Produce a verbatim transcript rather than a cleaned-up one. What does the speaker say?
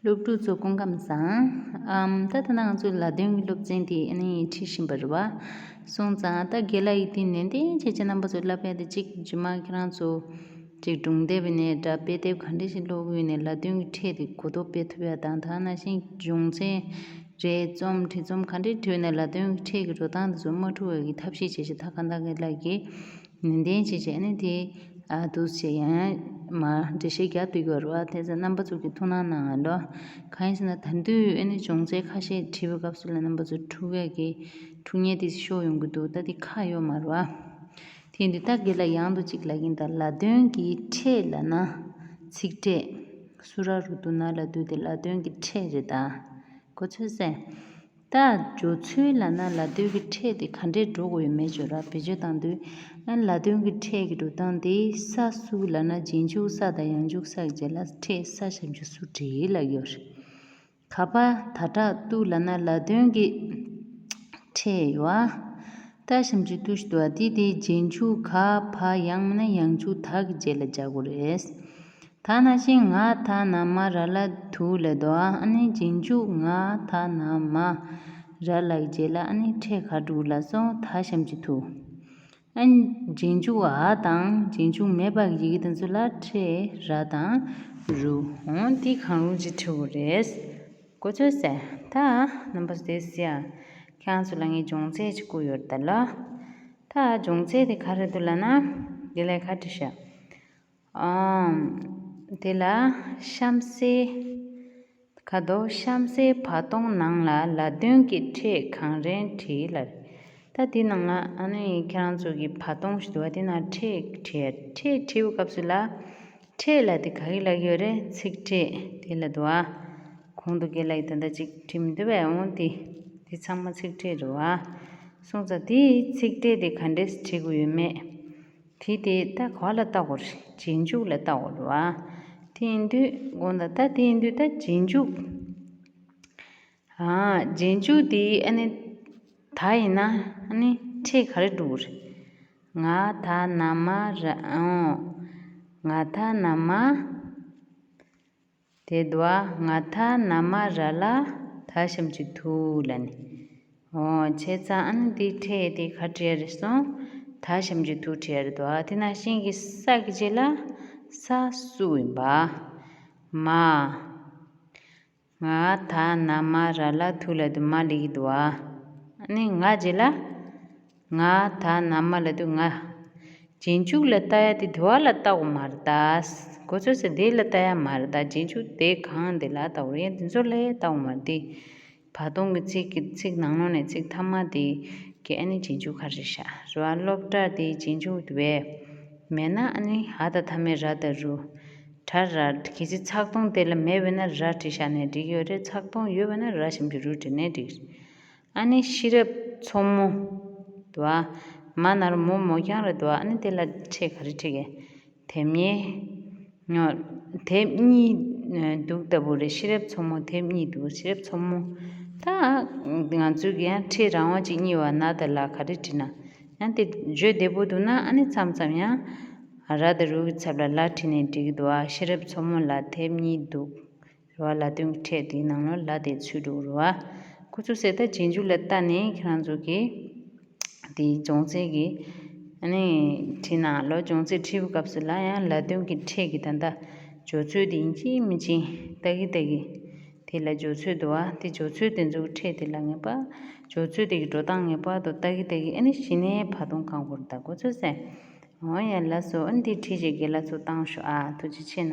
སློབ་ཕྲུག་ཚོ་སྐུ་ཁམས་བཟང་། ཨམ། ད་ད་ལྟ་ང་ཚོ་ལ་དོན་གྱི་སློབ་ཚན་དེ་ཨ་ནི་ཁྲིད་བཞིན་པ་རེད་བ། སོང་ཙང་ད་རྒན་ལགས་ཡིས་དེ་ནན་ཏན་བྱས་བྱས་རྣམ་པ་ཚོ་བསླབ་ཡ་དེ་གཅིག་རྗེས་མ་ཁྱེད་རང་ཚོ་གཅིག་སྒྲུང་དེབ་ནས་འདྲ་དཔེ་དེབ་ག་འདྲ་ཞིག་ཀློག་དགོས་ནས་ལ་དོན་གྱི་ཁྲིད་དེ་གོ་རྟོགས་སྤེལ་ཐུབ་ཡ་དང་། ད་ནང་བཞིན་སྦྱོང་ཚན་རེད། རྩོམ་བྲིས་རྩོམ་ག་འདྲ་བྲིས་ནས་ལ་དོན་གྱི་ཁྲིད་ཀྱི་འགྲོ་སྟངས་དེ་ཚོ་མ་འཁྲུལ་བ་གི་ཐབས་ཤེས་བྱས་བྱས་ད་ག་འདྲ་རྒན་ལགས་ཀྱིས་ནན་ཏན་བྱས་བྱས་ཨ་ནི་དེ། ཨ། འདུག་སེ་ཡང་མར་འགྲེལ་བཤད་རྒྱག་སྡོད་ཀྱི་ཡོད་རེད་བ། དེ་ཚོ་རྣམ་པ་ཚོ་གིས་ཐུགས་སྣང་གནང་རོགས། གང་ཡིན་ཟེར་ན་ད་དུང་ཨ་ནི་སྦྱོང་ཚན་ཁ་ཤས་བྲིས་པའི་སྐབས་སུ་ལ་རྣམ་པ་ཚོ་འཁྲུག་ཡས་ཀྱི་འཁྲུག་ཉེན་དེ་ཤོར་ཡོང་གི་འདུག་ད་དེ་ཁག་ཡོད་མ་རེད་བ། དེ་ཡིན་དུས་ད་རྒན་ལགས་ཡང་དུ་གཅིག་ལབ་ཀྱིན། ད་ལ་དོན་གྱི་ཕྲད་ལབ་ན་ཚིག་ཕྲད། སུ་ར་རུ་དུ་ན་ལ་དུ་དེ་ལ་དོན་གྱི་ཕྲད་རེད། ད་གོ་ཚོད་སེ། ད་སྦྱོར་ཚུལ་ལབ་ན་ལ་དོན་གྱི་ཕྲད་དེ་ག་འདྲས་འགྲོ་དགོས་ཡོད་མེད་བརྗོད་ར་བེད་སྤྱོད་བཏང་དུས། ཨ། ལ་དོན་གྱི་ཕྲད་ཀྱི་འགྲོ་སྟངས་དེ་ས་སུ་ལབ་ན་རྗེས་འཇུག་ས་དང་ཡང་འཇུག་ས་ཀྱི་རྗེས་ལ་ཕྲད་ས་ཞབས་ཀྱུ་སུ་བྲིས་ལབ་ཡོད་རེད། ག་བ་ད་དྲག་ཏུ་ལབ་ན་ལ་དོན་གྱི་ཕྲད་ཡོད་ཨ། ད་ཞབས་ཀྱུ་ཏུ་ཞིག་འདུག་ཨ། དེ་དེ་རྗེས་འཇུག་ག་བ་ཡང་མིན་ན་ཡང་འཇུག་ད་གི་རྗེས་ལ་སྦྱར་དགོས་རེད། ད་ནང་བཞིན་ང་ད་ན་མ་ར་ལ་དུ་ལ་དོ་ཨ། ཨ་ནི་རྗེས་འཇུག་ང་ད་ན་མ་ར་ལ་གི་རྗེས་ལ་ཨ་ནི་ཕྲད་ག་འདུག་ལབ་སོང་། ད་ཞབས་ཀྱུ་དུ། ཨ་ནི་རྗེས་འཇུག་ཨ་དང་རྗེས་འཇུག་མེད་པ་གི་ཡི་གེ་དེ་ཚོ་ལ་ཕྲད་ར་དང་རུ། འོ་འདི་གང་རུང་ཅིག་བྲི་དགོས་རེད། གོ་ཚོད་སེ། ད་རྣམ་པ་ཚོ་དེ་སི་ཡ། ཁྱེད་རང་ཚོ་ལ་ངས་སྦྱོང་ཚན་ཅིག་བསྐུར་ཡོད་རེད་ད་ལ། ད་སྦྱོང་ཚན་དེ་ག་རེ་འདུག་ལབ་ན། དེ་ལས་ག་བྲིས་ཤག་ཨམ། དེ་ལ་གཤམ་གསལ། ཁ་དོག་གཤམ་གསལ་བར་སྟོང་ནང་ལ་ལ་དོན་གྱི་ཕྲད་གང་རན་བྲིས་ལ། ད་དེ་ནང་ལ་ཨ་ནི་ཁྱེད་རང་ཚོ་གི་བར་སྟོང་ཞིག་འདུག་བ། དེ་ནང་ཕྲད་བྲིས། ཕྲད་བྲིས་པའི་སྐབས་སུ་ལ། ཕྲད་ལ་དེ་ག་གི་ལ་ཡོད་རེད། ཚིག་ཕྲད་དེ་ལ་འདུག་བ། གོང་དུ་རྒན་ལགས་ཀྱིས་ད་ལྟ་ཅིག་བྲིས་མི་འདུག་བས། འོང་དེ་དེ་ཚང་མ་ཚིག་ཕྲད་རེད་བ། སོང་ཙང་དེའི་ཚིག་ཕྲད་དེ་ག་འདྲས་བྲིས་དགོས་ཡོད་མེད། དེ་དེ་ད་ག་ལ་བལྟ་དགོས་རེད། རྗེས་འཇུག་ལ་བལྟ་དགོས་རེད་བ། དེ་ཡིན་དུས་དགོངས་དག་ད་དེ་ཡིན་དུས་ད་རྗེས་འཇུག་ཨ། རྗེས་འཇུག་དེ་ཨ་ནི་ད་ཡིན་ན་ཨ་ནི་ཕྲད་ག་རེ་འགྲོ་གི་རེད། ང་ད་ན་མ་ར། ཨོ། ང་ད་ན་མ། དེ་འདུག་བ། ང་ད་ན་མ་ར་ལ་ད་ཞབས་ཀྱུ་དུ་ལབ་ནི། འོ། བྱས་ཙང་ཨ་ནི་འདི་ཕྲད་དེ་ག་བྲིས་ཡ་རེད་སོང་། ད་ཞབས་ཀྱུ་དུ་བྲིས་ཡ་རེད་འདུག་བ། དེ་ནང་བཞིན་གྱི་ས་གི་རྗེས་ལ་ས་སུ་ཡིན་པ། མ། ང་ད་ན་མ་ར་ལ་དུ་ལ་དུ་མ་ལེགས་འདུག་བ། ཨ་ནི་ང་རྗེས་ལ། ང་ད་ན་མ་ལ་དུ་ང་། རྗེས་འཇུག་ལ་ལྟ་ཡ་དེ་དེ་བ་ལ་ལྟ་དགོས་མ་རེད་ད། གོ་ཚོད་སེ་དེ་ལ་ལྟ་ཡ་མ་རེད་ད། རྗེས་འཇུག་དེ་གང་དེ་ལ་ལྟ་དགོས་རེད། དེ་ཚོ་ལ་ལྟ་དགོས་མ་རེད་དེ། བར་སྟོང་གི་ཚིག་གི་ཚིག་ནང་ལོགས་ནས་ཚིག་མཐའ་མ་དེ་གི་ཨ་ནི་རྗེས་འཇུག་ག་རེ་ཤག་རེད་བ། སློབ་གྲྭ་དེ་རྗེས་འཇུག་དེ་བས་མེད་ན་ཨ་ནི་འ་ད་མཐའ་མའི་ར་ད་རུ། ད་ར། གལ་སྲིད་ཚེག་དོན་དེ་ལ་མེད་པ་ན་ར་བྲིས་བཞག་ནས་འགྲིག་གི་ཡོད་རེད། ཚེག་དོན་ཡོད་པ་ན་ར་ཞབས་ཀྱུ་རུ་བྲིས་ནས་འགྲིག་ཨ་ནི་ཤེས་རབ་མཚོ་མོ་འདུག་བ། མ་ན་རོ་མོ་མོ་རྐྱང་རེད་འདུག་བ། ཨ་ནི་དེ་ལ་ཕྲད་ག་རེ་བྲིས་གས། དེབ་གཉིས། དེབ་གཉིས་འདུག་ལྟ་བུ་རེད། ཤེས་རབ་མཚོ་མོ་དེབ་གཉིས་འདུག་ཤེས་རབ་མཚོ་མོ། ད་ང་ཚོས་ཀྱི་ཡང་ཕྲད་རང་དབང་ཅིག་གཉིས་བ་ན་ད་ལ་ག་རེ་བྲིས་ན། ཡང་དེ་བརྗོད་བདེ་པོ་འདུག་ན་ཨ་ནི་མཚམས་མཚམས་ཡང་ར་དང་རུ་གི་ཚབ་ལ་ལ་བྲིས་ནས་འགྲིག་གི་འདུག་བ། ཤེས་རབ་མཚོ་མོ་ལ་དེབ་གཉིས་འདུག་རེད་བ། ལ་དོན་གྱི་ཕྲད་དེའི་ནང་ལ་ལ་དེ་ཚུད་འགྲོ་གི་རེད་བ། ཁོ་ཚོ་ཟེར་ད་རྗེས་འཇུག་ལ་ལྟ་ནས་ཁྱེད་རང་ཚོ་གིས་དེའི་སྦྱོང་ཚན་གྱི་ཨ་ནི་བྲིས་ན་ལོ། སྦྱོང་ཚན་བྲིས་པའི་སྐབས་སུ་ལ་ཡང་ལ་དོན་གྱི་ཕྲད་ཀྱི་ད་ལྟ་སྦྱོར་ཚུལ་དེ་ཡིན་གཅིག་མིན་གཅིག་ལྟ་གི་ལྟ་གི་དེ་ལ་སྦྱོར་ཚུལ་འདུག་བ། དེ་སྦྱོར་ཚུལ་དེ་ཚོ་གི་ཕྲད་དེ་ལ་ངེས་པ། སྦྱོར་ཚུལ་དེ་གི་འགྲོ་སྟངས་ངེས་པར་དུ་ལྟ་གི་ལྟ་གི་ཨ་ནི་གཞི་ནས་བར་སྟོང་གང་དགོས་རེད་ད། གོ་ཚོད་སེ། འོ་ཡ་ལགས་སོ། ཨ་ནི་འདི་བྲིས་རྗེས་རྒན་ལགས་ཚོ་བཏང་ཤོག་ཨ། ཐུགས་རྗེ་ཆེ་གནང་།